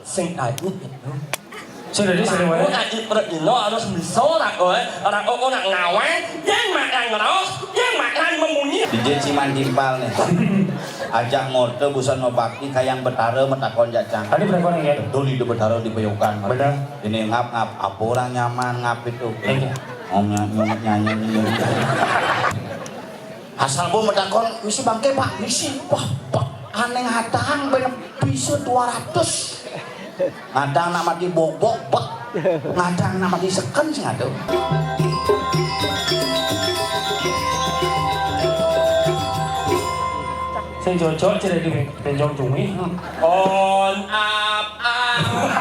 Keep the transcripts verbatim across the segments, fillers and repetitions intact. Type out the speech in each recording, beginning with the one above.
Sing ayu itu. Sing dadi sing wae. Aku nak ipret ino harus bisa nak kowe. Ora kok nak ngawang, yang makan ngeros, yang makan memunyi. D J Ciman Timpal nih. Ajak ngote busan mebakti kayang betara metakon jacang. Tadi berapa nih ya? Betul itu betara di Peyokan. Bener. Ini ngap-ngap, apa orang nyaman ngap itu. Iya. Ngomong nyanyi nyanyi. Asal bu metakon, misi bangke, Pak, misi. Wah, Pak, aneh hatang, bener bisa dua ratus. Ngadang nak mati bobok, Pak. Ngadang nak mati seken sing ada. Sing cocok cerita di penjong cumi. On up, up.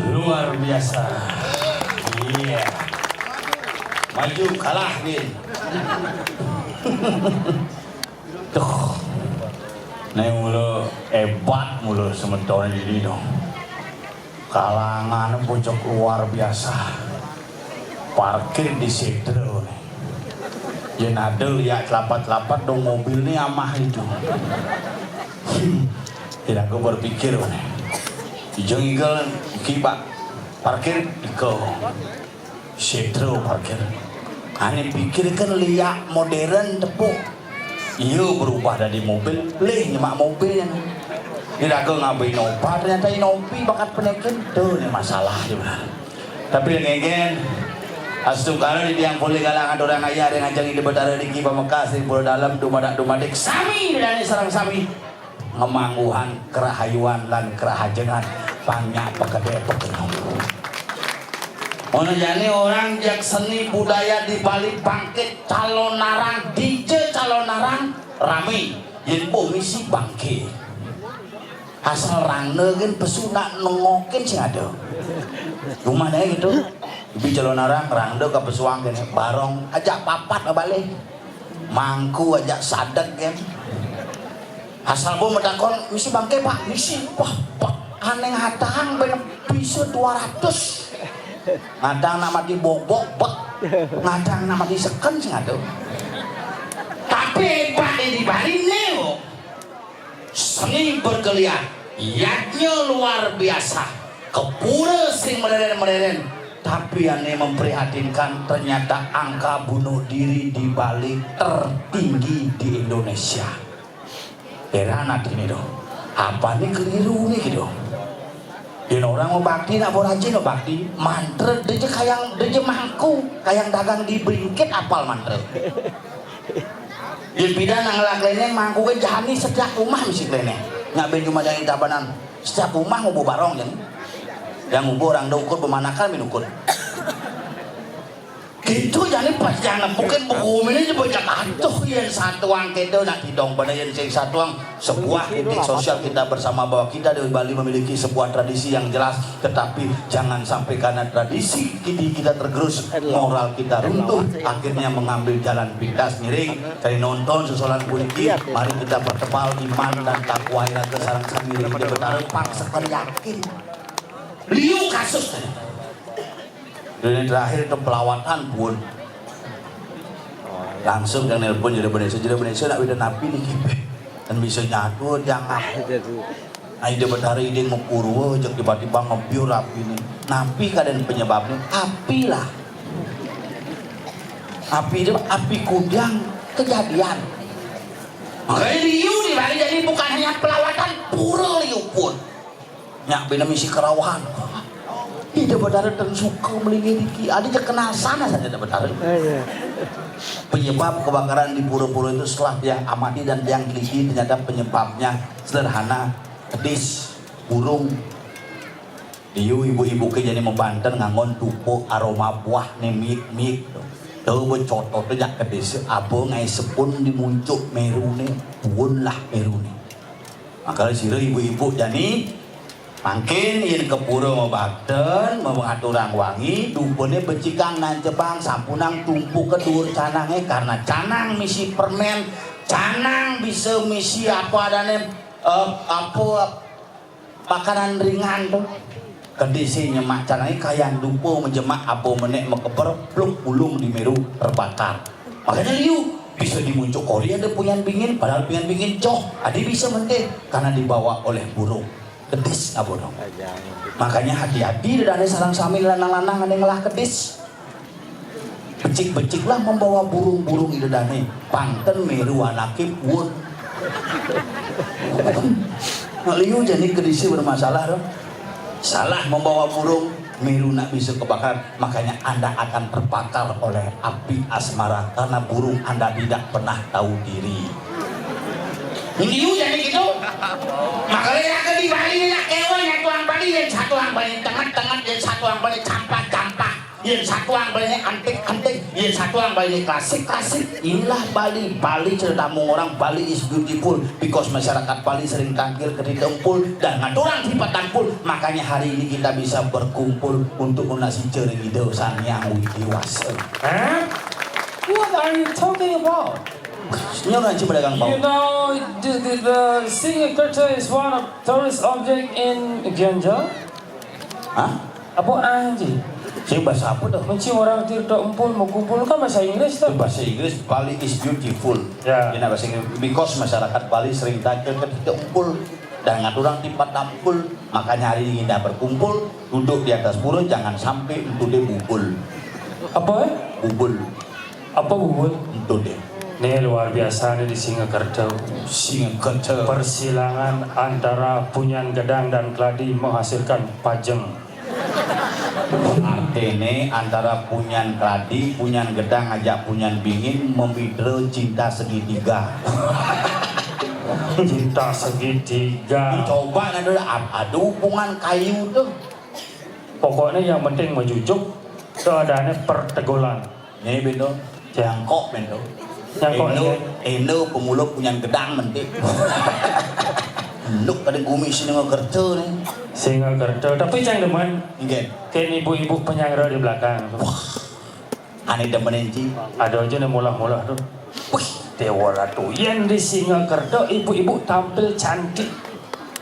Luar biasa. Iya. Maju kalah, Din. Tuh. Nek mula hebat mula semeton ini dong. Kalangan bocok luar biasa. Parkir di Setra nih. Yen ada lihat telapat-telapat dong mobil nih amah itu. Tidak, aku berpikir nih. Ijeng igel kibak parkir ke Setra parkir. Ane pikir kan liak modern tepuk. Iya berubah dari mobil, leh nyemak mobil. Iraga ngabai nopa, ternyata inopi bakat peneken. Tuh, ini masalah juga. Tapi yang ngegen, astungkara di tiang poli galang aturang ayah yang ajang ide betara niki pamekas di pura dalam dumadak dumadik sami dani sarang sami. Ngemangguhan kerahayuan lan kerahajengan panyak pekede pekenyong. Ono jane orang jak seni budaya di Bali bangkit calon narang, D J calon narang, rame. Yen boh misi bangke. Asal rangda gén pesu nak nengokin sing ada. Cuman aja gitu. Ibi calon arang rangda ka pesuang gén barong ajak papat balik. Mangku ajak sadek gén. Asal bo matakon, "Misi bangké, Pak?" "Misi." "Wah, Pak, ané ngatang ben bisa dua ratus." Ngatang nak mati bobok, Pak. Ngatang nak mati seken sing ada. Tapi hebatnya di Bali nih, seni berkelian, yadnya luar biasa. Kepura sing mereren-mereren. Tapi yang memprihatinkan, ternyata angka bunuh diri di Bali tertinggi di Indonesia. Heran hati ini dong. Apa nih keliru nih gitu. Yen orang mau bakti, nak mau rajin mau bakti, mantra deje kayang deje mangku, kayang dagang di Bringkit apal mantra. Yen pidan nang ngelah klénéng, mangkuké jani setiap rumah misi klénéng. Nyak ben cuma jani tabanan. Setiap rumah ngubuh barong jani. Yang ngubuh orang da ukur pemanakan bin ukur. Gitu jani pas yang nepukin buku ini aja banyak atuh yen satuang kéto nak tidong bener yen sing satuang sebuah titik sosial kita bersama bahwa kita di Bali memiliki sebuah tradisi yang jelas, tetapi jangan sampai karena tradisi ini kita tergerus, moral kita runtuh, akhirnya mengambil jalan pintas miring. Kali nonton sesolan puniki, mari kita pertebal iman dan takwa iraga sareng sami ring Ida Betara pang seken yakin. Liu kasus. Ini terakhir itu pelawatan pun. Langsung yang nelpon jadi Indonesia, jadi Indonesia nak wida napi nih kipe. Dan bisa nyatu jangan. Nah, Ida Betara Ida ngepurwa, jek tiba-tiba ngebiur api nih. Napi kadén penyebabnya? Api lah. Api itu, api kudang kejadian. Makanya liu di Bali jadi bukan hanya pelawatan, pura liu pun. Nyak bina misi kerawahan. Ida Betara dan suka melinggi diki. Ada je kenal sana saja Ida Betara. Penyebab kebakaran di pura-pura itu setelah tiang amati dan tiang teliti, ternyata penyebabnya sederhana, kedis, burung. Liu ibu-ibu ke jani mabanten nganggon tupa aroma buah né miik-miik. Tuh becotot tuh jak kedis, apa ngaé sepun di muncuk meru né, puun lah meru né. Maka sira ibu-ibu jani mangkin yén ka pura mabanten, mabangaturang wangi, dupané becikang nancebang sampunang tumpuk ka duur canangé, karena canang misi permén, canang bisa misi apa adané, eh, apa makanan ringan tuh. Kedisé nyemak canangé kayang dupa menjemak apa menék makeber pluk ulung di meru terbakar. Makanya liu bisa di muncuk kori ada punyan bingin, padahal punyan bingin joh, adi bisa menté karena dibawa oleh burung. Kedis apa dong? Makanya hati-hati ida dané sareng sami lanang-lanang ané ngelah kedis. Becik-beciklah membawa burung-burung ida dané. Pang ten meru anaké puun. Nak liu jani kedisé bermasalah dong. Salah membawa burung, meru nak bisa kebakaran. Makanya Anda akan terbakar oleh api asmara karena burung Anda tidak pernah tahu diri. Liu jani gitu. Makanya yang di Bali nak kéweh, yang tuang Bali, yang satuang Bali tenget-tenget, yang satuang Bali campak-campak. Yén satuang Bali antik-antik, yén satuang Bali klasik-klasik. Inilah Bali. Bali cerita mung orang, Bali is beautiful because masyarakat Bali sering tangkil ke empul dan ngaturang sifat tampul. Makanya hari ini kita bisa berkumpul untuk nunasi cerita Sang Hyang Widi Wasa. Hah? What are you talking about? Nyo ngaji pedagang bau. You know, the, the, the Singhakarta is one of tourist object in Ginjal. Hah? Apa anji? Sing bahasa apa tuh? Mencium orang tirta empul, mau kumpul kan bahasa Inggris tuh. Itu bahasa Inggris, Bali is beautiful. Ya. Ini bahasa Inggris, because masyarakat Bali sering tangkil ke tirta empul dan ngaturang tipat tampul. Makanya hari ini kita berkumpul, duduk di atas pura, jangan sampai entu deh bubul. Apa, eh? Bubul. Apa bubul? Entu deh. Nih luar biasa nih di Singhakarta. Singhakarta. Persilangan antara punyan gedang dan keladi menghasilkan pajeng. Artiné antara punyan keladi, punyan gedang ajak punyan bingin memidra cinta segitiga. Cinta segitiga. Coba ada, ada hubungan kayu tuh. Pokoknya yang penting menjujuk, keadaannya pertegolan. Né bento, jangkok bento. Jangkok, Endo, iya. Endo pemulung punyan gedang mentik. Luk kadang gumi Singakerta ni. Singakerta. Tapi cang demen. Nggih. Kan ibu-ibu penyangga di belakang tu. Wah. Ane demen, Ci. Ada aja nih mulah-mulah tu. Wih, Dewa Ratu. Yang di Singakerta ibu-ibu tampil cantik.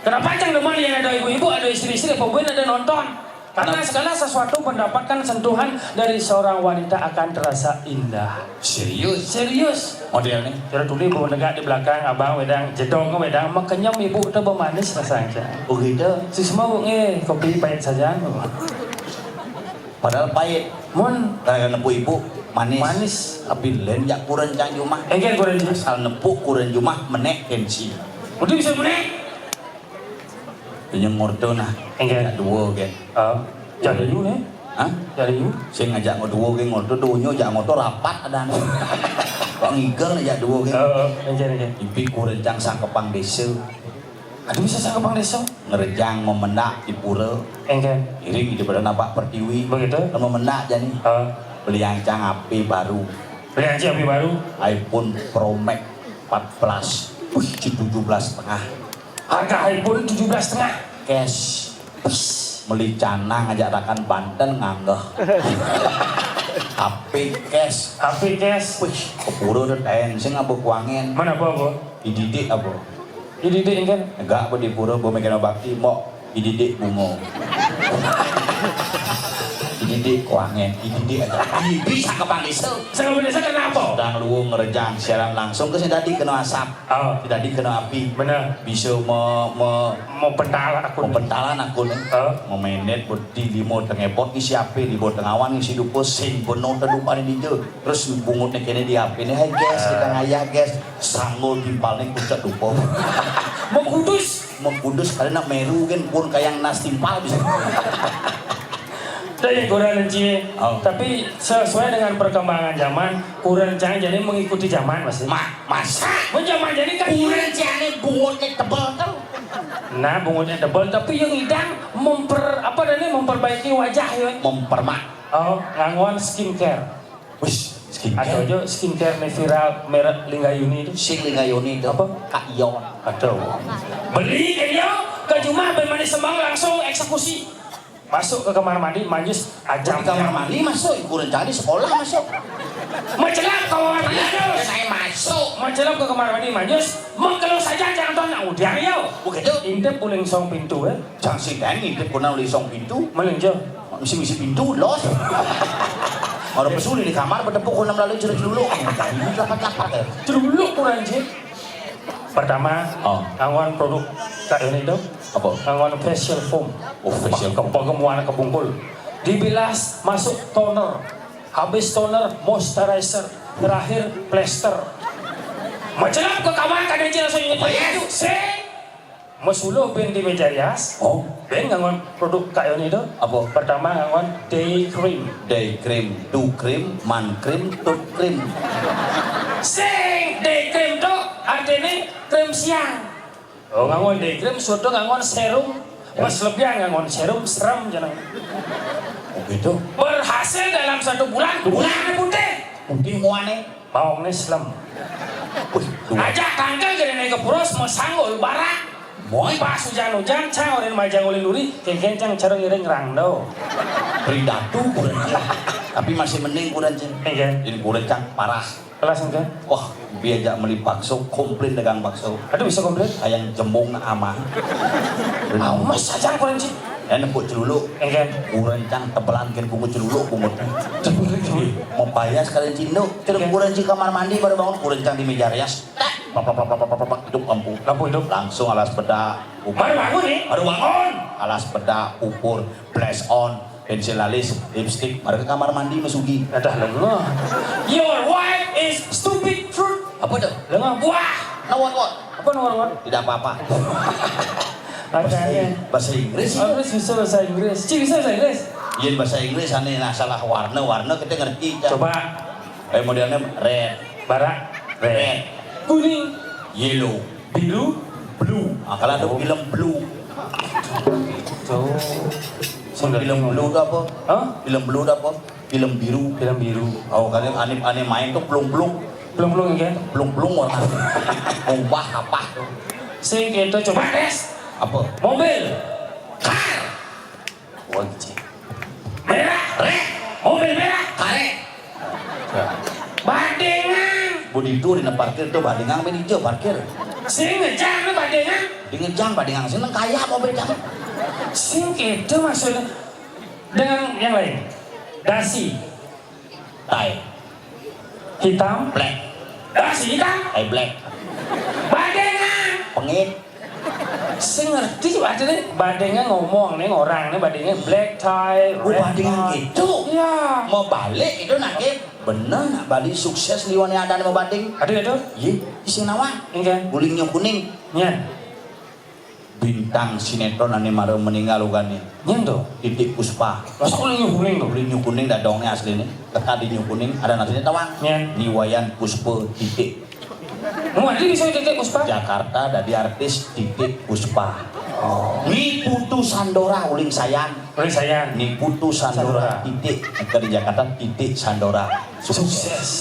Kenapa cang demen yang ada ibu-ibu, ada istri-istri, apa buin ada nonton? Karena segala sesuatu mendapatkan sentuhan dari seorang wanita akan terasa indah. Serius? Serius. Model ni? Kira tuli bawa negak di belakang, abang wedang, jedong wedang, makenyem ibu tu bermanis rasa aja. Oh gitu? Si semua nge, kopi pahit saja. Padahal pahit. Mun. Kalau nepu ibu, manis. Manis. Tapi lain jak kurencang jumah. Engke kurencang. Asal nepu kurencang jumah, menek pensi. Udah bisa menek? Punya ngorto nah. Engke. Jak dua ke. Ah. Jadi you ni? Hah? Jadi you? Saya ngajak mau dua ke ngorto, duanya jak ngorto rapat ada. Kok ngigel jak dua ke? Oh, oh, engke, engke. Impi kurencang sangkepang desa. Aduh, bisa sangkepang desa. Ngerejang memendak di pura. Engke. Iring di badan nampak pertiwi. Begitu. Lalu memendak jani. Ah. Beli ancang H P baru. Beli ancang H P baru. iPhone Pro Max empat belas. Wih, tujuh belas setengah. Harga iPhone tujuh belas setengah. Cash. Beli canang aja rakan Banten nganggeh. H P cash. H P cash. Wih, ke pura udah ten, sing apa kuangen. Mana apa, apa? Dididik apa? Dididik kan? Enggak apa di pura, gua mikir bakti, mbok dididik bungo. Dididik kuangen, dididik aja. Bisa ke Pak Lisa. Saya bisa kenapa? Sedang lu ngerejang siaran langsung ke sing tadi kena asap. Oh. Sing tadi kena api. Benar. Bisa me, me, mau pentala aku. Mau pentalan aku nih. Oh. Mau menet beti limo tengepot ngisi api, limo tengawan ngisi dupa sing beno tedupane dija. Terus bungutne kene di api nih, "Hai guys, kita ngayah guys." Sanggul timpal nih pucet dupa. Mau kudus. Mau kudus kali nak meru kan pun kayang nas timpal bisa. Dah ya kurang Ci. Oh. Tapi sesuai dengan perkembangan zaman, kurang cang jadi mengikuti zaman masih. Ma, masa? Mun zaman jadi kan kurang cang bungut ni tebal tau. Nah, bungutnya tebal tapi yang idang memper apa dah ni memperbaiki wajah ya. Mempermak. Oh, ngangguan skincare. Wis, skincare. Ada aja skincare nih viral merek Linggayuni itu. Sing Linggayuni itu. Apa? Kak Ion. Aduh. Beli ke dia, ke rumah bermanis sembang langsung eksekusi. Masuk ke kamar mandi, manjus ajam. Di kamar mandi masuk, kurang jadi sekolah masuk. Mencelap kamar mandi terus. Saya masuk. Mencelap ke kamar mandi, manjus. Mengkeluh saja jangan tuan nak udah ya. Begitu. Intip puling song pintu eh. Jangan sing dan intip kuna uli song pintu. Maling jo. Misi-misi pintu los. Orang pesuli di kamar bertepuk kuna melalui celuk-celuk. Tadi lapat-lapat ya. Celuk kurang je. Pertama, oh. Ngangguan produk Kak Yoni itu. Apa? Ngangguan facial foam. Oh, facial foam. Kepegemuan kebungkul. Dibilas masuk toner. Habis toner, moisturizer. Terakhir, plester. Mencelap ke kamar, kadang je langsung ingat. Apa ya? Sing. Mesuluh ben di meja rias. Oh. Ben ngangguan produk Kak Yoni itu. Apa? Pertama ngangguan day cream. Day cream, do cream, man cream, tooth cream. Sing day cream tu artinya krim siang. Oh, ngangguan day cream, suatu ngangguan serum. Ya. Mas lebih ngangguan serum, serem jeneng. Oh gitu. Berhasil dalam satu bulan, bulan putih. Putih muane. Bawang ni slem. Wih, dua. Ajak tangkal jadi naik ke pura, semua sanggul barak. Moy. Pas hujan-hujan, cang orang majang ulin duri, kengkeng cang cara ngiring rang do. Ridatu kurang. Tapi masih mending kurang cing. Iya. Ini kurang cang parah. Kelas enggak? Wah, dia ajak meli bakso, komplain dagang bakso. Aduh, bisa komplain? Ayang jembung nak amah. Awas aja kurang cing. Ya, nepuk celuluk. Engken. Kurencang tebelan ken bungut celuluk, bungut. Celuluk, celuluk. Mau payah sekalian cinduk. Celuk kurenci kamar mandi baru bangun, kurencang di meja rias. Tak. Plak, plak, plak, hidup lampu. Lampu hidup. Langsung alas bedak. Baru bangun nih? Baru bangun. Alas bedak, pupur, blush on, pensil alis, lipstick. Baru ke kamar mandi masuki. Dah lengah. Your wife is stupid fruit. Apa tuh? Lengah buah. No what what? Apa no what what? Tidak apa-apa. Bahasa Inggris. Bahasa Inggris. Cik bisa bahasa Inggris. Iya, bahasa Inggris aneh, nah, salah warna, warna kita ngerti. Coba. Eh, modelnya red. Barak. Red. Kuning. Yellow. Biru. Blue. Ah, kalau ada film blue. Tuh. Film blue itu apa? Hah? Film blue itu apa? Film biru. Film biru. Oh, kalian aneh-aneh main tuh pelung-pelung. Pelung-pelung ya? Pelung-pelung warna. Ubah apa tuh? Sing kéto coba tes. Apa? Mobil. Car. Wajib. Merah. Rek. Mobil merah. Karek. Badéngang. Budi tu dina parkir tu badéngang, bini ijo parkir. Sing ngejang tu badéngang. Di ngejang badéngang, sing nang kaya mobil jang. Sing kéto maksudnya dengan yang lain. Dasi. Tai. Hitam. Black. Dasi hitam. Tai black. Badéngang. Pengit. Sing ngerti artinya badéngang ngomong nih orang nih badéngang black tie, oh, red badéngang tie. Gitu. Iya. Mau balik itu nak, Kit. Bener nak balik sukses liwat ada mau badéng. Aduh itu. Iya, sing nawang. Enggak. Guling nyukuning. Nyan. Bintang sinetron ané mara meninggal ugané. Nyén to? Titiek Puspa. Masa Ulin Nyukuning to? Ulin Nyukuning dadongné asliné. Teka di Nyukuning ada nasiné tawang. Nyén. Ni Wayan Puspa Titiek. Mau ada bisa Titiek Puspa? Jakarta dadi artis Titiek Puspa. Oh. Ni Putu Sandora uling sayan. Uling sayan. Ni Putu Sandora. Sandora. Titiek. Teka di Jakarta Titiek Sandora. Sukses. Sukses.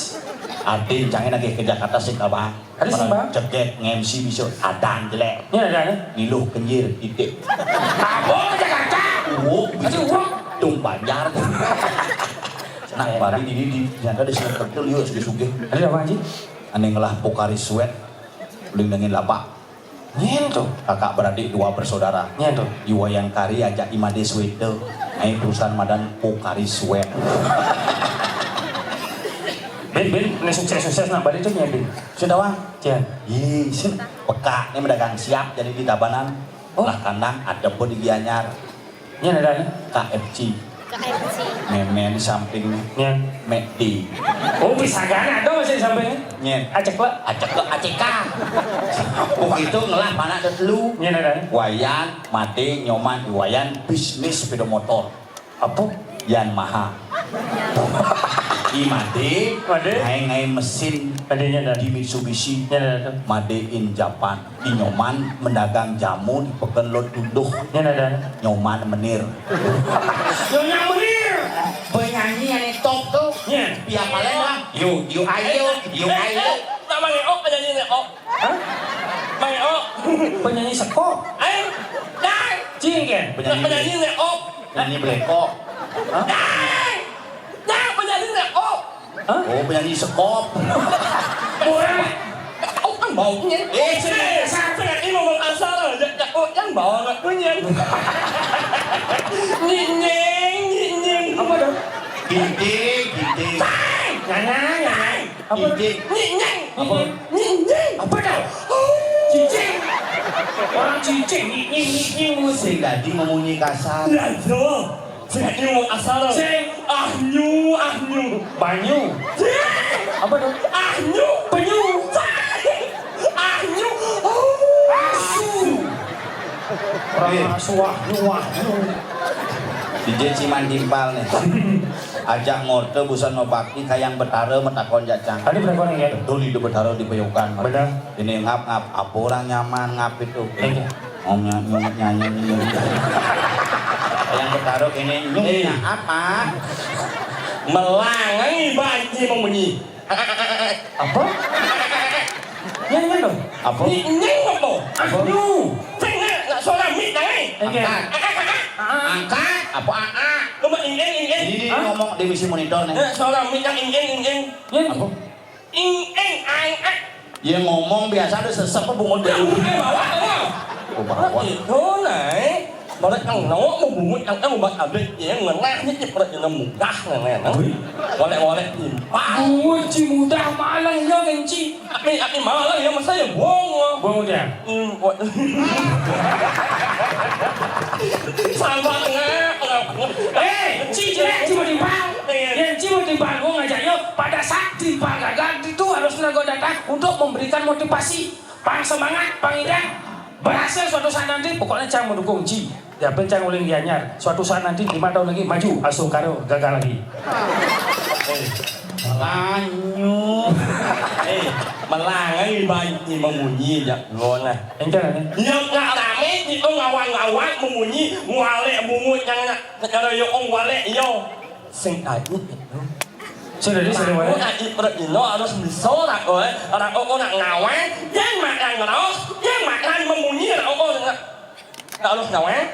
Adin cangé lagi ke Jakarta sih, Abang. Ada sih, Bang. Cegek, nge-M C bisa. Adan jelek. Ini ada nih. Ngiluh kenjir, titik. Apa ke Jakarta? Uwuk, bisa. Ada uwuk. Tung Banjar. Nah, bari ini di, ternyata di sini kerja liu sugih-sugih. Ada apa, Ji? Ané ngelah Pocari Sweat, uling dengin lapak. Nyén to? Kakak beradik dua bersaudara. Nyén to? Iwayan Kari ajak Imade Sweta. Ai perusahaan madan Pocari Sweat. Bin, bin, ini sukses-sukses nak balik tuh nyén, bin. Sudah, Bang. Cén. Ih, sih. Peka, ini mendagang siap jadi di Tabanan. Oh. Lah kandang ada pun di Gianyar. Nyén ada nih? K F C. K F C. Mémé di samping nih. Nyén. McD. Oh, bisa kan ada masih di samping? Nyén. Acek lah. Acek lah, A C K. Begitu ngelah mana ada telu. Nyén ada nih? Wayan, Made, Nyoman, Wayan bisnis sepeda motor. Apa? Yan Maha. I Made, Made? Ngai-ngai mesin. Madenya dah. Di Mitsubishi. Nyén ada tuh. Made in Japan. Di Nyoman mendagang jamu di Peken Lot Duduh. Nyén ada. Nyoman menir. Nyonya menir. Penyanyi yang top tuh. Nyén. Pia Palembang. Yo, yo ayo, yo ayo. Nama Ngeok penyanyi Ngeok. Hah? Mang Ngeok. Penyanyi sekop. Ayo. Dai. Cing kan? Penyanyi. Penyanyi Ngeok. Penyanyi belekok. Hah? Dai. Dai penyanyi Ngeok. Hah? Oh, penyanyi sekop. Orang. Oh, kan baunya. Eh, saya, saya pengen ini ngomong asal aja. Ya, oh, yang bawa nggak punya. Nyinying, nyinying. Apa dong? Ginting, ginting. Nyanyang, nyanyang. Apa? Ginting. Nyinying. Apa? Nyinying. Apa dong? Cicing. Orang cicing, nyinying, nyinying mulu. Sing dadi memunyi kasar. Lah, yo. Sing ayu asal. Sing. Ahnyu, ahnyu. Banyu. Sing. Apa tuh? Ahnyu. Penyu. Sing. Ahnyu. Oh. Asu. Orang asu, ahnyu, ahnyu. Dijé ciman timpal nih. Ajak ngorte busan mabakti kayang Betara matakon jacang. Ada berapa nih, ya? Betul, hidup Betara di Peyokan. Benar. Ini ngap-ngap, apa orang nyaman ngap itu? Iya. Ngomong nyanyi, nyanyi, nyanyi. Yang bertaruh ini, nyungnya apa? Melangi banci memunyi. Apa? Yang mana? Apa? Ni nyeng apa? Apa? Lu. Tengah nak suara mi tangai. Oke. Angkat. Angkat. Apa aa? Coba ingin ingin. Ini ngomong di misi monitor nih. Nak suara mi yang ingin ingin. Yang apa? Ing ing aing ah. Ya ngomong biasa ada sesep apa bungut dulu. Bawa bawa. Oh, bawa. Itu naik. Balik yang nawa mau bungut yang eh buat abis ya ngenah nih cip perut yang mudah ngenah. Wih. Boleh boleh timpal. Bungut ci mudah malang ya ngenci. Aki aki malang ya masa ya bongo. Bongo dia. Hmm, wa- Sabar ngap ngap. Eh, ci jelek ci mau timpal. Iya. Yang ci mau timpal gua ngajak yo. Pada saat timpal gagal itu harus nago datang untuk memberikan motivasi, pang semangat, pang idang. Berhasil suatu saat nanti, pokoknya cang mendukung ci. Ya, cang uling Gianyar. Suatu saat nanti lima tahun lagi maju, asuh karo gagal lagi. Eh, banyu. Eh, melangai banyu memunyi jak ngona. Enggak nih. Nyok ngak rame, nyok ngawang-ngawang memunyi, ngwalek bungut yang nak secara yo ong walek yo. Sing ayu itu. Sing dadi sing wae. Aku nak iprek ino harus bisa nak kowe. Ora kok nak ngawang, yang makan ngeros, yang makan memunyi nak kok nak harus ngawang.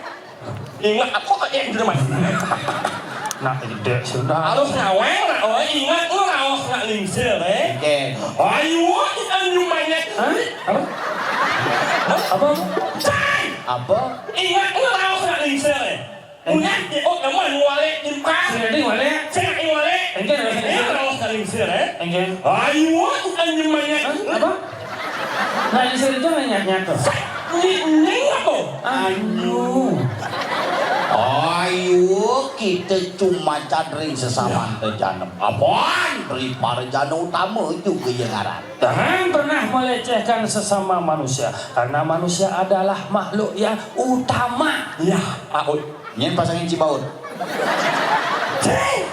Ingat aku kok yang dulu mas. Nak ide sudah. Harus ngawang nak kowe, ingat lu harus nak lingsir eh. Oke. Ayo, ikan nyumanya. Hah? Apa? Apa? Apa? Ingat lu harus nak lingsir eh. Punya di oh kamu anu wale timpa. Sing dadi wale. Sing dadi wale. Enggak, enggak, enggak. Ini kalau saling sir eh. Enggak. Ayo anjing banyak. Hah? Apa? Nah, di sini tuh nyat-nyat tuh. Ini apa? Anu. Ayo kita cuma cadring sesama tejanem. Apaan? Dari para jana utama juga yang ngaran. Jangan pernah melecehkan sesama manusia, karena manusia adalah makhluk yang utama. Ya, Pak Ut. Nyen pasangin Cibaut. Cing!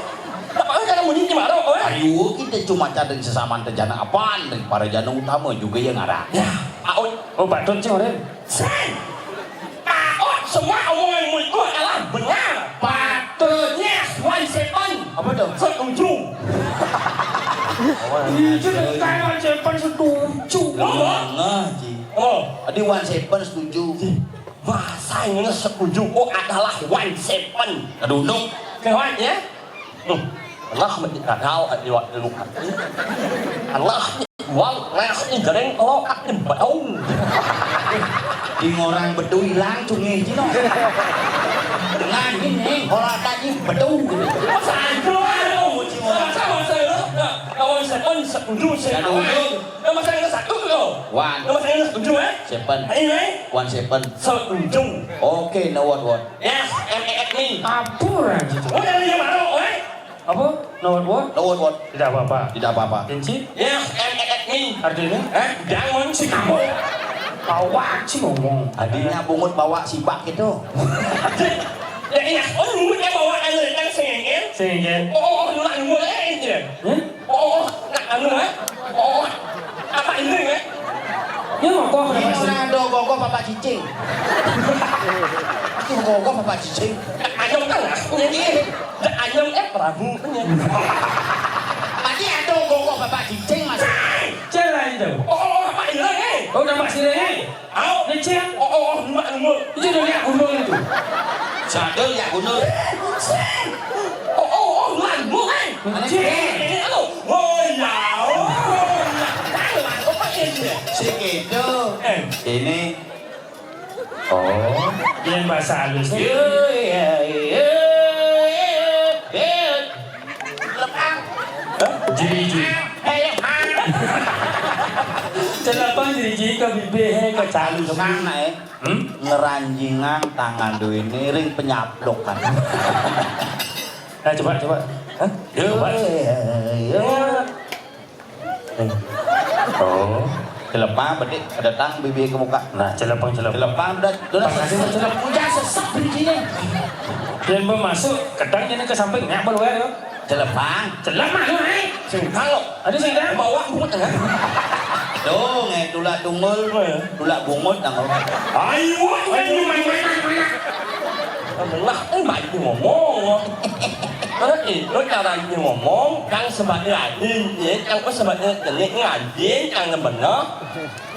Apa kan kamu nyinci marok, eh? Ayo, kita cuma cadeng sesama tejana apaan dari para jana utama juga ya ngarang. Ya, Pak Ut. Oh, Pak Tut, cing, orang. Cing! Pak Ut, semua omongan mulutku adalah benar. Patutnya one seven. Apa tuh? Setuju. Iya, itu kan one seven setuju. Lah, Ji. Oh. Tadi one seven setuju. Bahasa Inggris setuju. Oh, adalah one seven. Aduh, nuk. Kawan ya. Hmm. Alah, mesti kadal, eh, iwak lu. Alah, wal, nah, ini jering, oh, ah, ini bedaung. Di ngorang bedu hilang, cungi, cino. Dengan ini, hola tadi, bedu. Masa itu, aduh, masa, masa, ya. Nah, kawan seven setuju, saya Setuju. Nomor saya satu, lo. One. Nomor saya setuju, eh? Seven. Ayo, eh? One seven. Setuju. Oke, no what what. Yes, M A X me. Apa orang itu? Oh, yang dia marah, eh? Apa? No what what? No what what. Tidak apa-apa. Tidak apa-apa. Kenci? Yes, M A X me. Artinya? Eh? Jangan si kamu. Bawa si ngomong. Adina bungut bawa sibak itu. Ya iya, oh bungut yang bawa anu yang sengengin. Sengengin. Oh, oh, oh, nulak nulak eh itu. Hmm? Oh, nak anu eh? Oh, apa ini eh? Ya mau kok. Ini orang ada gogo papa cicing. Itu gogo papa cicing. Ayam kan lah. Ini. Ayam eh Prabu. Tadi ada gogo papa cicing mas. Cerai itu. Oh, oh, apa ini eh? Oh, udah masih deh. Au. Leceh. Oh, oh, oh, mak, mak. Itu udah lihat gunung itu. Sadar ya gunung. Oh, oh, oh, mak, mak, eh. Mana Cek. Ini aku. Oh, ya. Oh, ya. Tahu lah, apa ini? Si gitu. Eh. Ini. Oh. Yang bahasa halus. Iya, iya, iya, iya. Lepang. Hah? Jiji. Eh, lepang. Celepang jiji ke bibir, he, ke calu. Lepang, nah, eh. Hmm? Ngeranjingan tangan duwe ini ring penyaplokan. Nah, coba, coba. Hah? Coba. Iya, iya. Oh. Celepang, bedik, ada tang, bibir ke muka. Nah, celepang, celepang. Celepang, udah, udah. Pas aja, celepang. Udah, sesek bijinya. Yang mau masuk, kedang ini ke samping, nyak, baru ya. Celepang. Celepang, eh. Sing kalau. Ada sing dah. Bawa bungut, kan? Dong, eh, tulak tungul. Oh, ya. Tulak bungut, nang. Ayo, ayo, mana, mana, mana. Belah, eh, baik ngomong. Karena itu cara ini ngomong, kang sebagai anjing, ya, kang kok sebagai jenik nganjing, kang bener.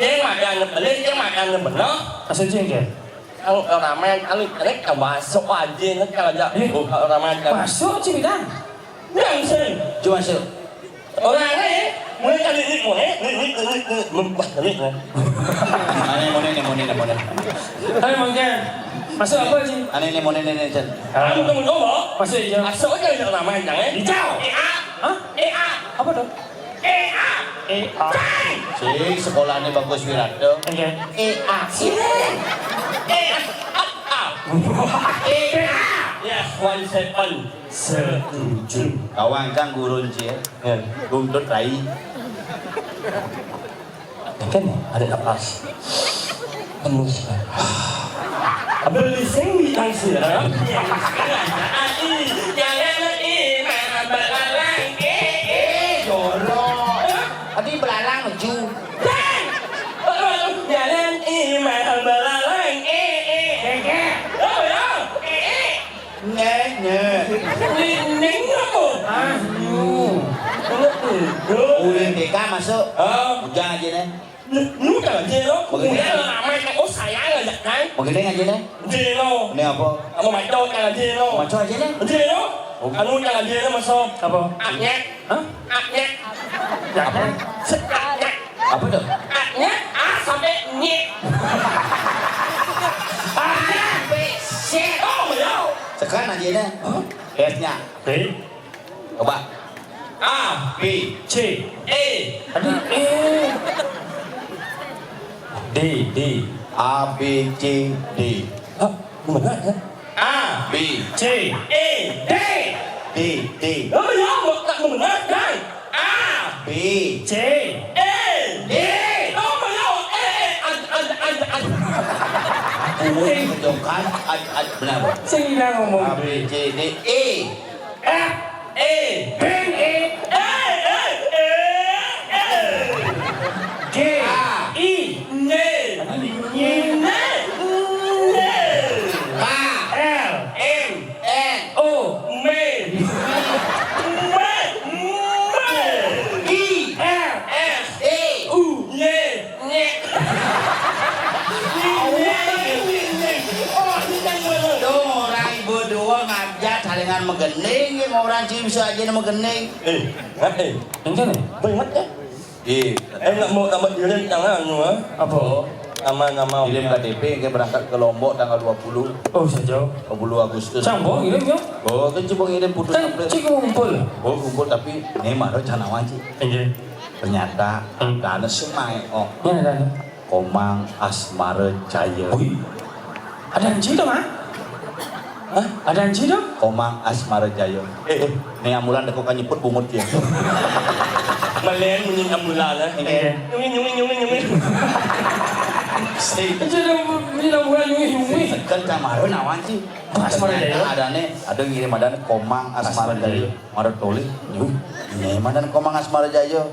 Ya, makan bener, ya, makan bener. Asal jengkel. Kang ramai kali, kali kang masuk aja, nih, kang aja. Eh, oh, kang ramai kali. Masuk, Cibidang. Yang sih. Cuma masuk. Orang lain, mulai kali ini, mulai, ini, ini, ini, ini, ini, wah, kali ini. Mana yang mana, yang mana, yang mana? Ayo, Bang Ken. Masuk apa, Ji? Ane ini, mana ini, ini, Jen? Kamu temen gua, Bang? Masuk hijau. Masuk aja yang namanya, jangan. Hijau. E A. Hah? E A. Apa tuh? E A. E A. Sing sekolahnya bagus Wirata. Oke. E A. Sini. E A. A. A. E A. Ya, one seven. Setuju. Kawan kan gurun, Ci, ya. Ya. Runtut rai. Kan ada napas. Tembus. Beli sing di tangsir. Jangan lagi, mana belalang, eh, eh. Jorok. Tadi belalang meju. Bang! Jalan, eh, mana belalang, eh, eh. Keke. Oh, ya. Eh, eh. Nge, nge. Ning, ning apa? Anu. Ulun T K masuk. Hah? Ujang aja nih. Lu kan aja lo. Bagaimana? Udah lama kan. Oh, sayang aja kan. Bagaimana aja nih? Aja lo. Ini apa? Kamu maco kan aja lo. Maco aja nih. Aja lo. Oh. Anu kan aja lo masuk. Apa? Aknya. Hah? Aknya. Apa? Aknya. Apa tuh? Aknya A sampai nye. A sampai Z. Oh, ya. Sekarang aja nih. Hah? S-nya. Oke. Coba. A, B, C, E. Tadi E. D, D. A, B, C, D. Hah? Benar ya? A, B, C, E, D. D, D. Oh, ya, tak benar, kan? A, B, C, E, D. Oh, ya, E, E, ad, ad, ad, ad. Aku yang menjauhkan, ad, ad, benar. Sing ngomong. A, B, C, D, E. F, E, Beng, E. E, E, E, E. G, A, I, Nye, Nye, Nye. K, L, M, N, O, Me, Me, Me. I, R, S, E, U, Nye. Nyek. Nyek, nyek, nyek. Oh, nyek, nyek. Tuh, orang ibu dua ngajak salingan megening, ya, mau orang cium saja megening. Eh, eh. Enggak nih. Banget ya? Iya. Eh, nggak mau tambah kirim tangan, lu, ah? Apa? Nama-nama. Kirim K T P, kayak berangkat ke Lombok tanggal dua puluh. Oh, sejauh. Dua puluh Agustus. Cang, bawa kirim, ya? Oh, kan coba ngirim putus. Kan, sampai cik ngumpul. Oh, kumpul, tapi ini mah rencana wajib. Iya. Ternyata, hmm, ada semai, oh. Ya, ada. Komang Asmara Jaya. Wih. Ada yang cium, ah? Hah? Ada yang cium? Komang Asmara Jaya. Eh, eh, ini ambulan dek kok nyebut bungut ya. Melen bunyi ambulan, eh. Iya. Nyungi, nyungi, nyungi, nyungi. Si. Itu ada bunyi ambulan, nyungi, nyungi. Kan Camaro nawan sih. Asmara Jaya. Ada nih, ada ngirim ada nih Komang Asmara Jaya. Mara tulis, nyuh, nyai madan Komang Asmara Jaya.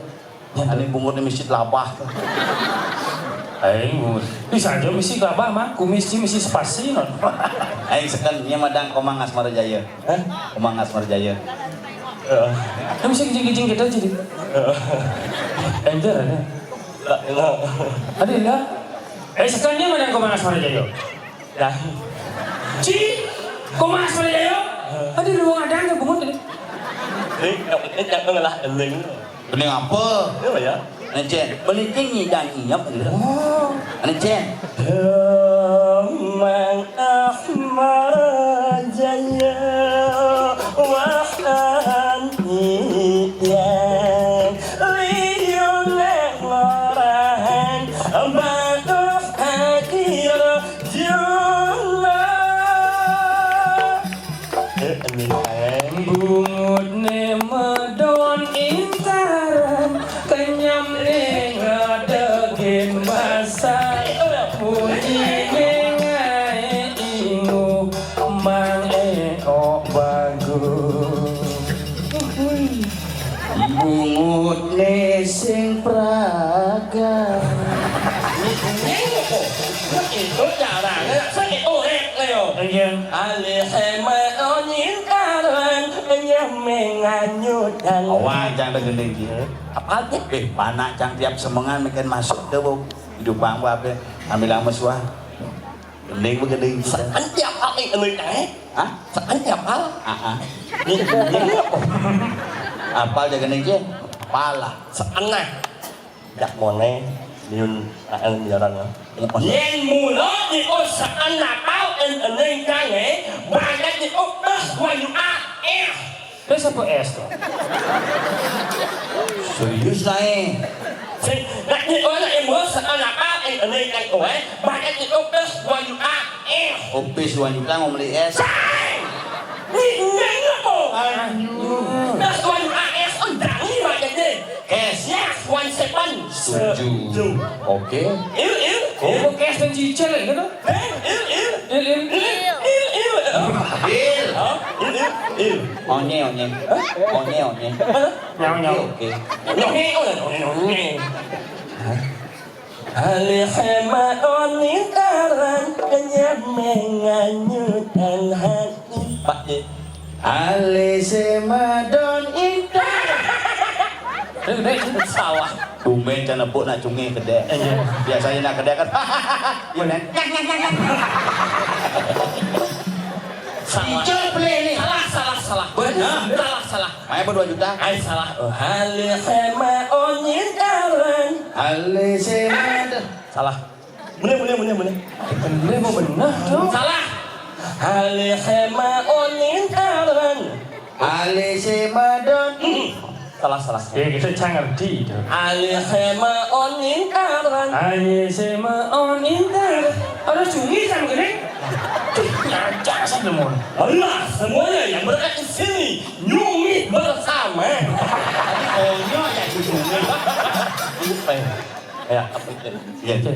Ane bungut ni misi labah. Aing bungut. Bisa aja misi labah mah, kumis sih misi spasi non. Aing seken nya madan Komang Asmara Jaya. Hah? Komang Asmara Jaya. Heeh. Kan bisa gijing-gijing kita aja deh. Heeh. Entar ada. Ada lah. Eh, sekannya madan Komang Asmara Jaya. Dah. Ci, Komang Asmara Jaya? Ada ruang ada nggak bungut tadi? Ini yang penting jangan ngelah eling. Eling apa? Iya, ya. Encen, beli tinggi dan inyap gitu. Oh. Encen. Mang Ahmad Jaya, wah, anjing. Liu neng lorang, bagus hati. Juna. Bungut ne medon intaran, kenyam ne ngadegin basa, bunyi ne ngai ingu, mang e ok bagus. Bungut ne sing praga. Itu caranya, sakit urip nih, yo. Iya. Alih hemat onyintaran, nyameng anyutan. Awas, jangan gending dia. Apa aja? Eh, panak cang tiap semengan makin masuk ke bau. Hidup bang apa? Ambil lama suah. Gending begending gitu. Saan tiap hari gending, eh? Hah? Saan tiap hari. Ah, ah. Ini, ini apa? Apal jaga gending, Cen? Apal lah. Saan nah. Jak mone, niun, kaan jalan lah. Ini apa? Yen mula dius saan apal en gending, eh? Banyak dius, eh, wayuh, ah, eh. Terus apa es tuh? Serius lah, eh. Sing, nak ni orang yang mau sekolah apa, eh, eh, eh, oh, eh, banyak di opis, wayuh, ah, eh. Opis, wayuh, kan mau beli es. Sing! Ni, ni, ni, oh. Aduh. Terus wayuh, ah, eh, oh, jangan banyak ni. Cash. Yes, one seven. Setuju. Setuju. Oke. Il, il, il. Oh, cash dan cicil gitu? Eh, il, il. Il, il. Il, il, il. Il. Hah? Il, il, il. Onye, onye. Hah? Onye, onye. Mana? Nyau, nyau. Oke, oke. Nyau, nyau, nyau, nyau, nyau. Hah? Alih hemat onyintaran, kenyam menganyutan hati. Pak, eh. Alih semadon intan. Gedé, gedé. Salah. Tumben can nepuk nak cungé gedé. Iya. Biasanya nak gedé kan. Iya, Nén. Salah. Icul beli nih. Salah, salah, salah. Bener. Salah, salah. Main apa dua juta? Ai, salah. Oh, hale hema onin karan. Hale sema. Salah. Bener, bener, bener, bener. Bener, mau bener dong. Salah. Hale hema onin karan. Hale sema don. Hmm. Salah, salah. Ya, kita cang ngerti itu. Hale hema onin karan. Hale sema onin karan. Ada sunyi sama gini. Tuh, nyacak sih, teman. Alah, semuanya yang berada di sini, nyumi bersama. Konyol ya, si nyumi. Apa ya? Ya, apa itu? Iya. Oke.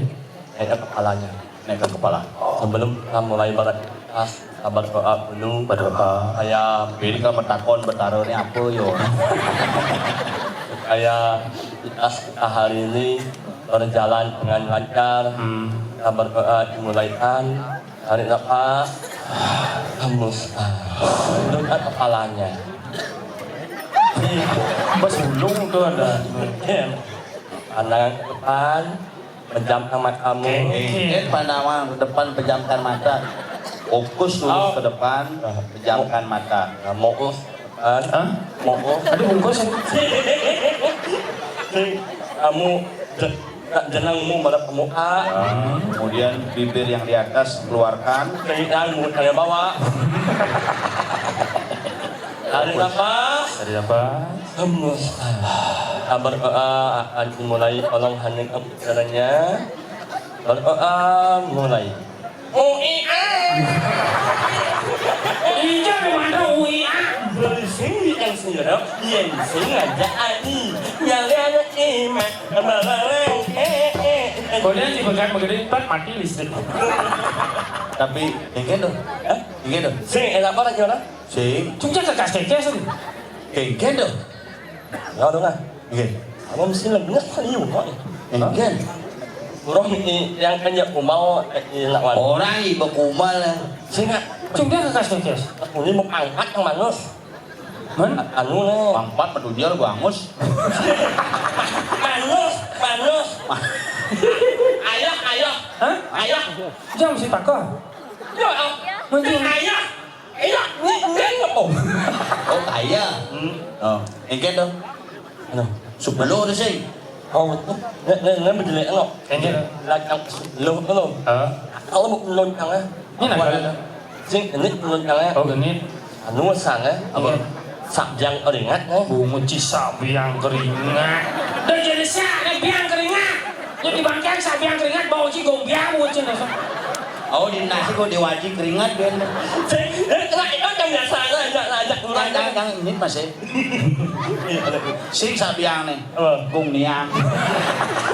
Kayaknya kepalanya. Naik ke kepala. Sebelum kita mulai beraktivitas, kita berdoa dulu. Berdoa. Supaya ini kan bertakon, bertaruh ini apa, yo? Supaya aktivitas kita hari ini berjalan dengan lancar. Hmm. Kita berdoa dimulaikan. Tarik nafas. Hembuskan. Tundukkan kepalanya. Bos bulung tuh ada. Iya. Pandangan ke depan. Pejamkan matamu. Oke. Pandangan ke depan, pejamkan mata. Fokus lurus ke depan, pejamkan mata. Nah, fokus ke depan. Hah? Fokus. Aduh, bungkus. Kamu je-, jenengmu pada pemuka. Nah, kemudian bibir yang di atas keluarkan. Kemudian mulut yang bawah. Tarik nafas. Tarik nafas. Hembus. Berdoa akan dimulai, tolong hanya caranya. Berdoa mulai. Uia. Iya, mana uia? Bersing yang sendiri, yang sengaja ani. Yang lihat iman. Kemarin, eh, eh, eh. Kemudian dipegang begini, tak mati listrik. Tapi, yang gitu. Hah? Yang gitu. Sing, eh, apa lagi orang? Sing. Cuma kakak sing. Kéngkén to? Ya, udah lah. Nggih. Apa mesti lembek kan iya kok. Kéngkén. Urang i-, yang kan ya kumal, eh, enak banget. Orang ibu kumal. Sing, Kak. Cuma kakak sing. Aku ini mau angkat yang manus. Men? Anu nih. Pangpat pedunjel gua angus. Manus, manus. Ayah, ayah. Hah? Ayah. Jangan mesti takut. Ya, ah. Mungkin. Ayah. Iya, ini, ini apa? Oh, kaya. Hmm. Oh, engke to. Anu, sebelum to sing. Oh, nek, nek, nek, bejelek, anu. Engke. Lajang sebelum, anu. Heeh. Kalau mau penuncang, eh. Ini apa? Sing, ini penuncang, eh. Oh, ini. Anu, sang, eh. Apa? Iya. Sabjang keringat, eh. Bungut ci sabjang keringat. Dah jadi sak, eh, biang keringat. Jadi bangkiang sabjang keringat, bau ci gombiang, bungut ci nasa. Oh, di nasi kok diwaji keringat, Ben. Sing, eh, kena itu yang biasa, ngajak, ngajak, ngajak. Jangan, jangan, ini masih. Sing sabjang nih. Apa? Gung niang.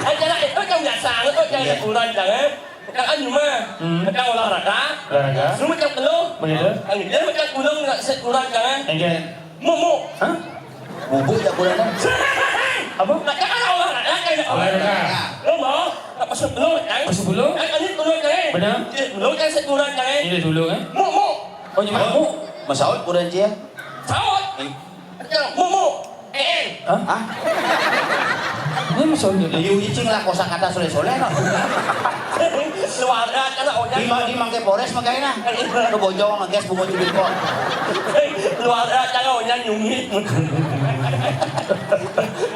Eh, kena itu yang biasa, itu yang hiburan, jangan. Kan cuma, hmm, kan olahraga. Olahraga. Semua macam penuh. Begitu. Kan dia macam gunung, nggak se-, kurang, jangan. Enggak. Mumuk. Hah? Bubuk ya kurang. Apa? Nak cakap lah olahraga, kan? Olahraga. Lo mau? Nak masuk penuh, kan? Masuk penuh? Kan ini penuh, kan? Benar. Dia penuh, kan, saya kurang, kan? Ini dulu, kan? Mumuk. Oh, cuma mumuk. Masaut kurang, Cia. Saut. Eh. Mumuk. Eh, eh. Hah? Hah? Ini maksudnya. Liu Icing lah kosakata soleh-soleh, no. Luar biasa lah, Ojan. Di ma-, di Mangke Polres makanya, nah. Ke Bojong, ngegas bunga jubir kok. Luar biasa lah, Ojan nyungit.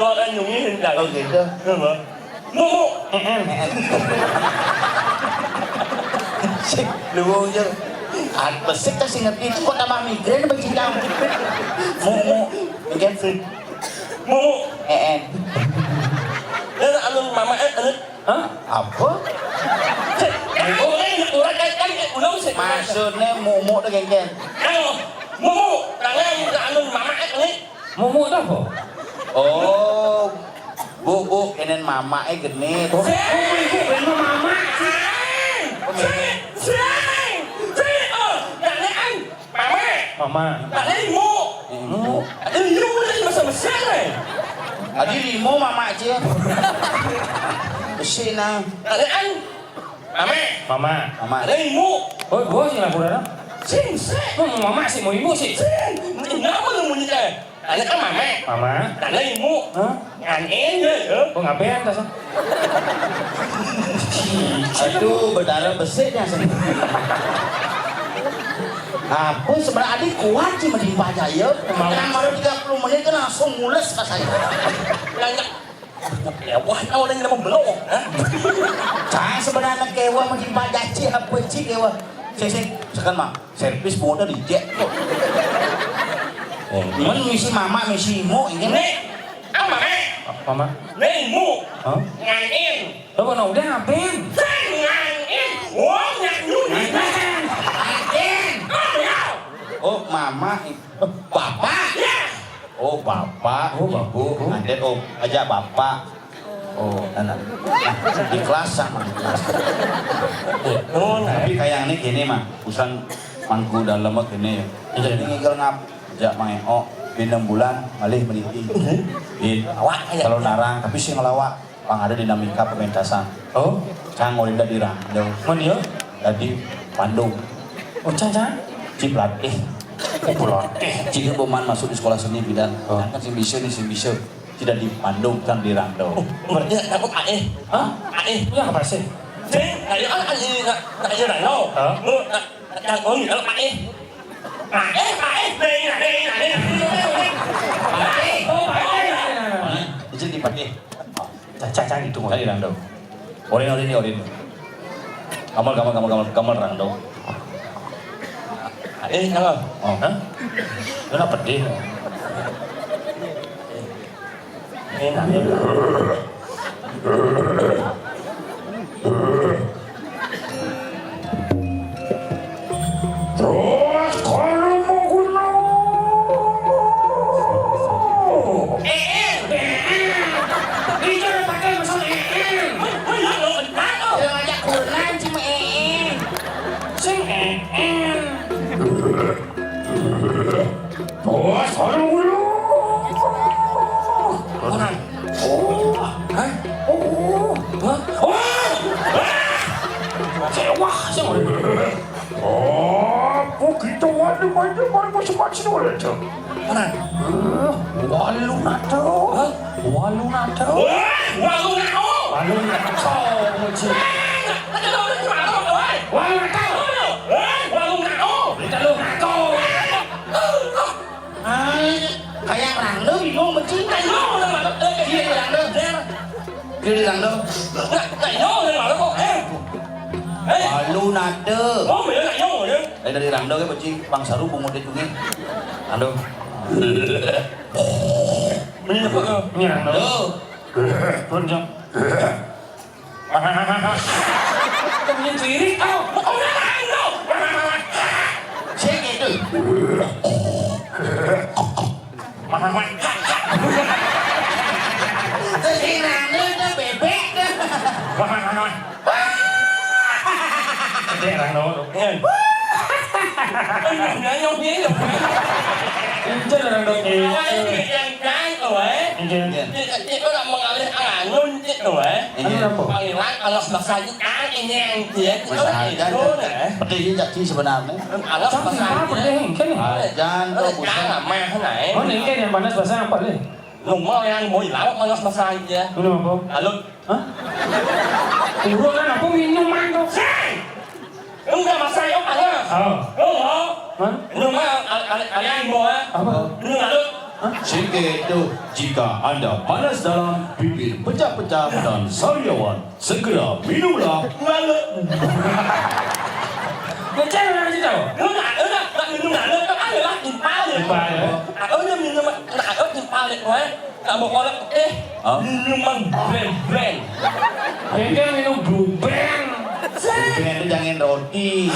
Luar biasa nyungit, Ojan. Oh, gitu. Iya, Bang. Mumuk. Sik, lu, Jul. Ah, besik tas inget itu kok tambah migrain apa, Cicang? Mumuk. Mungkin sih. Mumuk. Eh, eh. Dia anu mama, eh, anu. Hah? Apa? Cek. Oh, eh, orang kan, kan, eh, ulang sih. Maksudnya mumuk tuh, geng-geng. Anu, mumuk. Tangan, anu mama, eh, anu. Mumuk tu apa? Oh, bu, bu, ini mamak eh genit. Oh, oh, ibu, ini mamak. Sing, sing, sing, sing. Oh, nak ni ai. Mamak. Mamak. Nak ni mu. Mu. Ada you ni bahasa Mesir ni. Adi limo mamak je. Besi nah. Nak ni ai. Mamak. Mamak. Mamak. Ada ni mu. Oh, gua sih laporan. Sing, sing. Mau mama sih, mau ibu sih. Sing. Ini apa lu munyi téh? Anak kan mama. Mama. Anak ibu. Hah? Nganin ya, ya. Oh, ngapain tas? Aduh, berdarah besik ya, sing. Apa sebenarnya adik kuat sih mending baca ya? Emang. Yang baru tiga puluh menit kan langsung mules pas saya. Nanya, wah, tahu ada yang nama belum, hah? Cang sebenarnya kewa mending baca sih, apa sih kewa? Sing, sing, sekarang mah. Servis bodoh di cek. Men misi mama, misi ibu, ini. Nih, apa, Mak? Mama. Nih, ibu. Hah? Nganin. Lo mau udah ngapain? Saya nganin. Oh, nyak nyunin. Ngapain? Nganin. Oh, ya. Oh, mama. Bapak. Ya. Oh, bapak, oh, bapak. Ibu, nganten, oh, aja bapak. Oh, enak. Nah, ikhlas sama ikhlas. Betul. Tapi kayak ini gini mah, usan mangku dalam mah gini ya. Jadi ngigel ngap, aja main oh, enam bulan malih meniti. Gitu. Awak aja. Kalau narang, tapi sih ngelawak, pang ada dinamika pementasan. Oh, cang udah di Randau. Mun yo? Tadi Bandung. Oh, cang, cang. Cip latih. Oh, latih. Cik boman masuk di sekolah seni bidan. Oh. Kan sing bisa nih, sing bisa. Tidak di Bandung, kan di Randau. Oh, berarti aku Aeh. Hah? Aeh. Iya, apa sih? Sing, ayo, ah, ayo, nak, nak, ayo, Randau. Hah? Lu, nak, nak, oh, iya, Aeh. Aeh, Aeh, ding, ding, ding, ding. Aeh. Oh, Aeh. Mana? Izin dipakai. Cacah, cacah gitu. Tadi Randau. Orin, orin, orin. Kamal, kamal, kamal, kamal, kamal Randau. Eh, kamal. Oh. Hah? Lu nak pedih? Eh, nah, ya. Terus kalau mau gunung. Eeng. Eeng. Ijo udah pakai masuk eeng. Wih, lo entar lo. Lo ngajak kulan cuma eeng. Sing eeng. Bos, aduh, dulu. Mana? Oh, hah? Oh, hah? Oh, ah! Sewah, sewah. Oh, kok kita waduh, waduh, waduh, macam-macam waduh. Mana? Eh, walu nato. Hah? Walu nato. Wah, walu nato. Walu nato, macam. Eh, ada orang jual, oi. Walu nato. Eh, walu nato. Kita lu nato. Ah, kayak Rangda bingung, benci. Kayak Rangda. Dia Rangda. Dia Rangda. Walu nada. Eh, dari Rangda ke benci, Bang Saru bungut itu nih. Rangda. Ini apa tuh? Ini Rangda. Tuh. Pun, Jang. Temennya ciri, tau. Sing itu. Sing nangis tuh bebek tuh. Gede, Rano. Nyayong dia. Itu orang dong. Awalnya yang kan, oh, eh. Iya. Cik, cik, orang mengalih angun, cik, oh, eh. Iya. Anu apa? Panggilan, alas bahasa aja, kan, ini yang dia. Bahasa aja, itu, kan. Nah. Betul, iya, Cak, sih, sebenarnya. Alas bahasa aja. Tapi apa deh, kan? Ah, jangan, kalau jangan, bukan. Mah, nah, eh. Oh, nih, kan yang panas bahasa apa, deh? Lu mau yang mau hilang, alas bahasa aja. Lu apa? Lalu. Hah? Urut kan apa minuman tuh? Sing! Enggak, Mas, ayo, ayo. Oh. Oh, oh. Hah? Lu mah, al-, al-, kalian mau, eh? Apa? Lu lalu. Hah? Singkit tuh, jika Anda panas dalam, bibir pecah-pecah, dan sariawan, segera minumlah. Lalu. Ngecek orang situ. Lu nggak, lu nggak, nggak minum lalu, kan ada lah, timpal ya. Timpal ya. Aku udah minum, nggak, aku timpal ya, gue. Kamu kolak, eh, hah? Minuman brand-brand. Ini kan minum Blue Band. Blue Band itu jangan roti.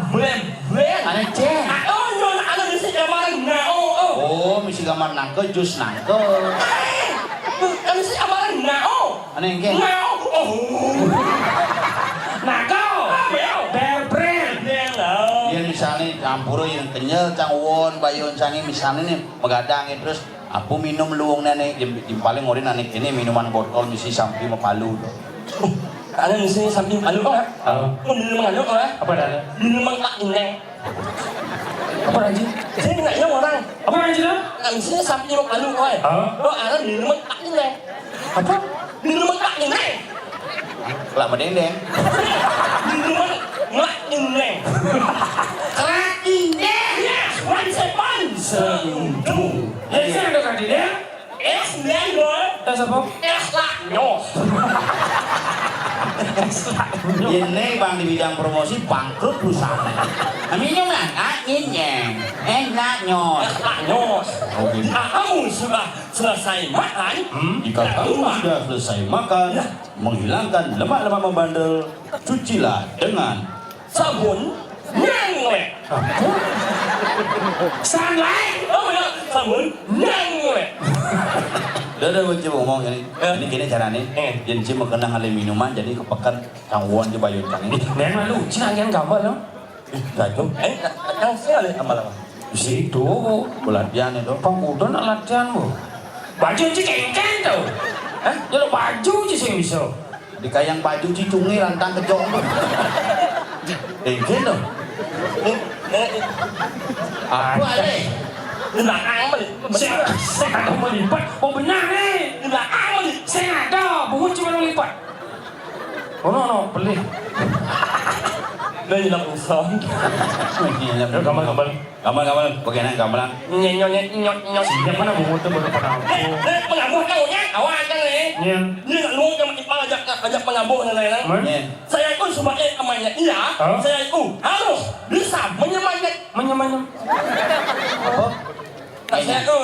Brand-brand. Aneh, Ceh. Ah, oh, nyon, ada misi gambar nao, oh. Oh, misi gambar nangke, jus nangke. Eh, ada misi gambar nao. Aneh, engke. Nao, oh. Nangke. Apa ya? Bear Brand. Brand, oh. Iya, misalnya campur yang kenyal, cang won, bayon, cangnya misalnya nih, begadang ya, terus Apu minum luung nenek, jim-, jimpaling orin anik ini minuman botol misi sampi mapalu. Ada misi sampi mapalu, kan? Oh. Oh, minuman anu, kan? Apa dah? Minuman tak ineng. Apa, Raji? Sing nak nyong orang. Apa, Raji, dah? Nah, misalnya sampai nyok anu, oi. Hah? Oh, anak minuman tak ini. Apa? Minuman tak ini. Lah, madéngdéng. Minuman tak ini. Kerak indéng. Yes, one second. Satu. Ya, sing ada kerak indéng. Es Dendol. Es apa? Es Laknyos. Es Laknyos. Ini Bang di bidang promosi bangkrut perusahaan. Minum lah, Kak, nyinyeng. Es Laknyos. Es Laknyos. Oke. Jika kamu sudah selesai makan, hmm? Jika kamu sudah selesai makan, ya, menghilangkan lemak-lemak membandel, cucilah dengan sabun Nyanglék. Apa? Sunlight. Oh ya, sabun Nyanglék. Dah, dah, Bang Cim ngomong ini. Ya. Ini gini caranya. Eh. Yén Cim mau kenang alih minuman, jadi kepekan kanggoan di bayu cang ini. Memang lu, cing yang gambar lo. Ih, gak tuh. Eh, yang sih ada amal apa? Di situ. Pelatihan itu. Pang udah nak latihan, Bu. Baju cing kengkeng tuh. Hah? Jadi baju cing sing bisa. Di kayang baju cicungé lantang kejong. Eh, gitu. Eh, eh, eh. Apa, Le? Di belakang, Bang. Sing, sing ada melipat. Oh, benar, Le. Di belakang, Bang. Sing ada, bungut cuma melipat. Oh, no, no, pelih. Udah hilang usang. Iya, iya. Ayo, gamelan, gamelan. Gamelan, gamelan. Bagaimana gamelan? Nyok, nyok, nyok, nyok, nyok. Siapa nak bungut tuh baru pernah. Eh, eh, pengabuh tahu nya? Awak aja nih. Iya. Ini nak lu sama Ipa ajak, ajak pengabuh dan lain-lain. Mana? Iya. Saya itu sebagai temannya iya, hah? Saya itu harus bisa menyemangati. Menyemangati. Apa? Nah, saya itu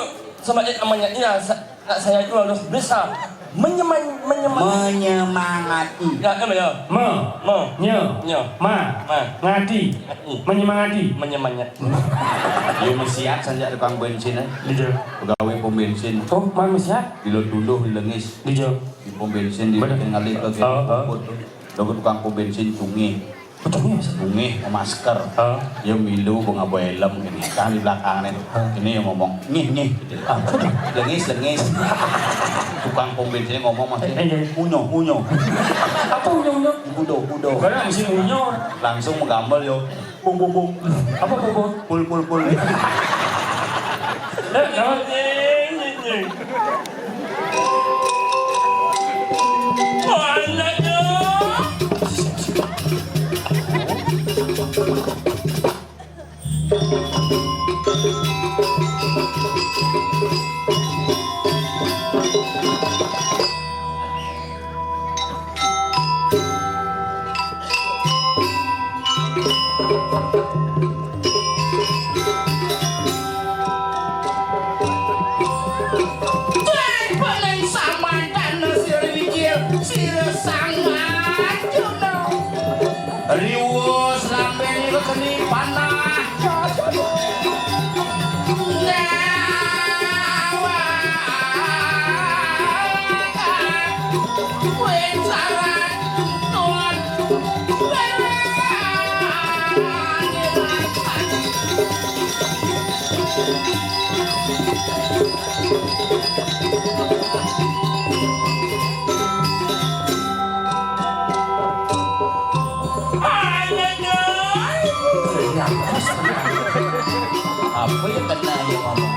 sebagai temannya iya, sa-, nah, saya itu harus bisa menyeman-, menyeman-, menyemangati. Ya, kan ya? Me. Me. Nye. Nye. Ma. Ma. Ngati. Ngati. Menyemangati. Menyemangati. Yo mesiat sanjak tukang bensin, eh. Iya. Pegawai pom bensin. Oh, mana mesiat? Di Lor Tunduh, di Lengis. Iya. Di pom bensin di Bener. Ngalih ke Heeh. Tukang pom bensin cungih. Betul, iya, Mas. Bungih, masker. Hah? Dia milu, bunga helm gini. Kan di belakangnya. Hah? Ini yang ngomong, "Ngih, ngih," gitu. Ah, betul. "Lengis, lengis." Tukang pom bensinnya ngomong masih, eh, eh, iya. "Unyo, unyo." Apa unyo, unyo? Kudo, kudo. Karena mesin unyo. Langsung menggambel, yo. Bung, bung, bung. Apa bung, bung? Pul, pul, pul. Dah, dah. Jan paling samanten sira wijil, sira sang Arjuna. Riwus lambene keni panah. Win saran tuan. Apa yang kena dia ngomong?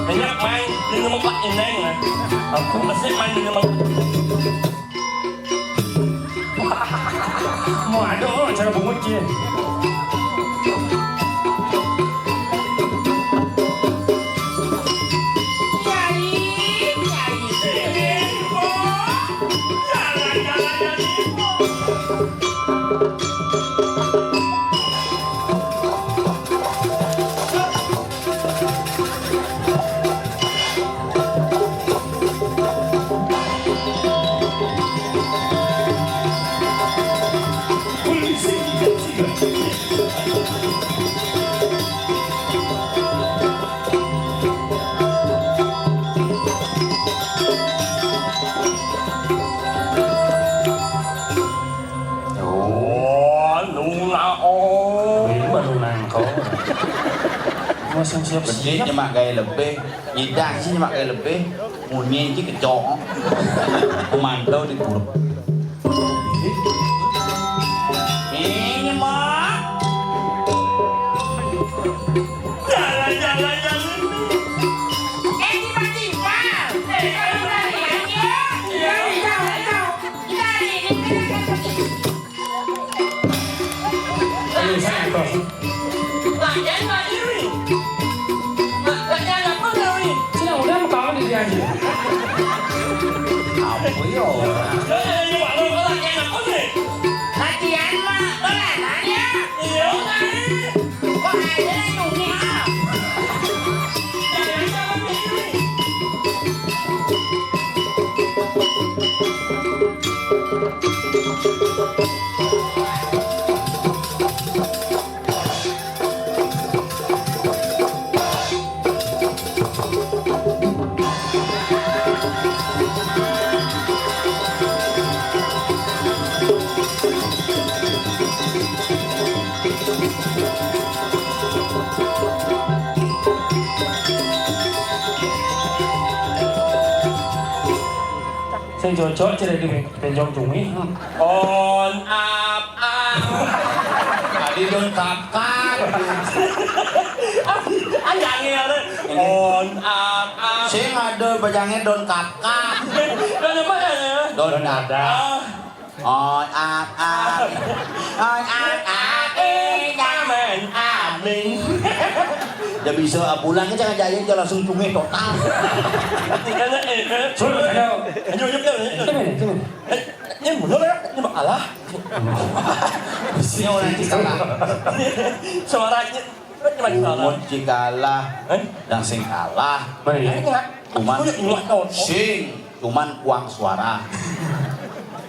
Banyak main di rumah Pak Ineng, ah. Aku mesti main di rumah. Mau ada orang cara bungut je. Oh, nuna, oh. Ini baru nangko. Mau siap-siap. Gede nyemak gaya lebih. Nyidah sih nyemak gaya lebih. Munyi iki kecok. Pemantau di purep. Ini, Mak. Jalan, jalan, jalan. Eh, tiba-tiba. Eh, tiba-tiba. Iya, iya, iya. Iya, iya, iya. Ayo, santos. Latihan lagi, Wi. La-, latihan apa, Wi? Sini, udah, mau kawan di dia aja. Apa ya? Eh, eh, eh, Mak, lo latihan apa, Wi? Latihan, Mak. Lo latihan ya? Iya, Mak. Kok ada yang nunggu, Mak? Jangan, jangan, Wi. Sing cocok cerita di Benjong Cumi. On up up. Tadi dong kakak. Aja angel. On up up. Sing ada bajangnya don kakak. Don apa ya? Don dada. Ah. On up up. On up up. Eh, jaman abling. Dia bisa pulang aja ngajak dia langsung cumi total. Suruh saya. Ayo, ayo, ayo, ayo. Sini, sini. Eh, ini bener ya? Ini makalah. Ini orang Cikalah. Suaranya, ini makalah. Umut Cikalah. Eh? Yang sing kalah. Mana ya? Ini nggak. Cuman aku ingat tahun. Sing, cuman uang suara.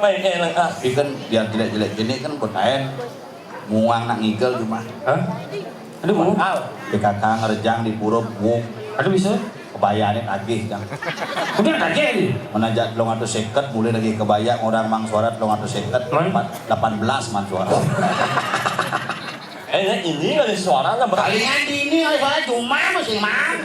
Main enak, ah. Tapi kan biar jelek-jelek gini kan bermain. Muang nak ngigel cuma. Hah? Aduh, mau. Al. P K K ngerejang di pura buung. Aduh, bisa. Kebayane tagih, Jang. Udah tagih nih. Menajak telung atus seket, mulai lagi kebaya orang mang suara telung atus seket, man? Empat, delapan belas man suara. Eh, ini kali suara lah, Bang. Palingan di ini kali suara cuma masih, Mang.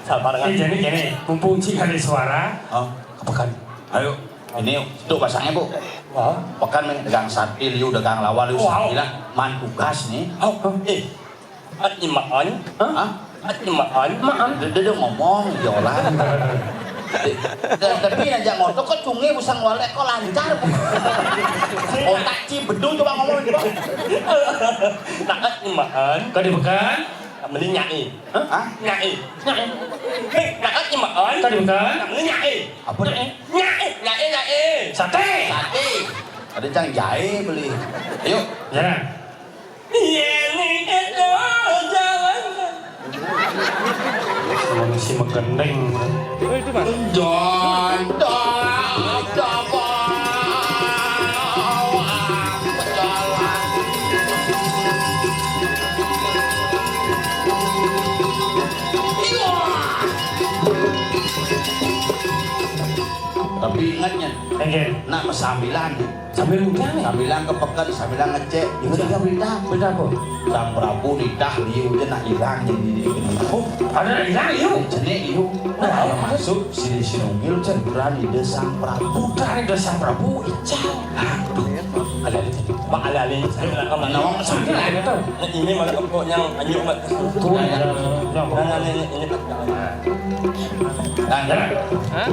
Sabar, kan? Eh, jadi gini, mumpung cik ada suara, oh, apa kan? Ayo, ini tuh pasangnya, Bu. Oh. Pekan nih, dagang sate, liu dagang lawar, liu. Wow. Gila, man tugas nih. Oh, oh. Eh, Ati maan. Hah? Ati maan. Maan. Dia, dia, dia ngomong, ya Allah. Da-, tapi aja ngotok kok cunge busang walek kok lancar. Otak ci bedul coba ngomong coba. Nak ati maan. Kau di Pekan? Mending nyai. Hah? Hah? Nyai. Nyai. Hei, nak ati maan. Kau di Pekan? Mending nyai. Apa? Nyai. Nyai, nyai, nyai. Sate. Sate. Ada cang jahe beli. Yuk. Ya. Iya, nih, eh, oh, jalan. Emang si megendeng. Don, don, don, don. Tapi ingatnya, Enggak. Nak sambilan. Sambil udah nih. Sambilan ke peken, sambilan ngecek. Gimana? Sambil udah. Udah apa? Sang Prabu nitah liu je nak ilang jadi dia. Oh, ada nak ilang liu? Jenek liu. Nah, yang masuk si Sinunggil cenduran ide Sang Prabu. Putra ide Sang Prabu, ical. Aduh, ada ada. Mak ada ada. Saya nak kamu. Nawang sambil ada tuh. Ini mana kepok yang anjuk mat. Tuh, ya, ya, ya. Nah, nah, ini, ini. Nah, nah. Hah?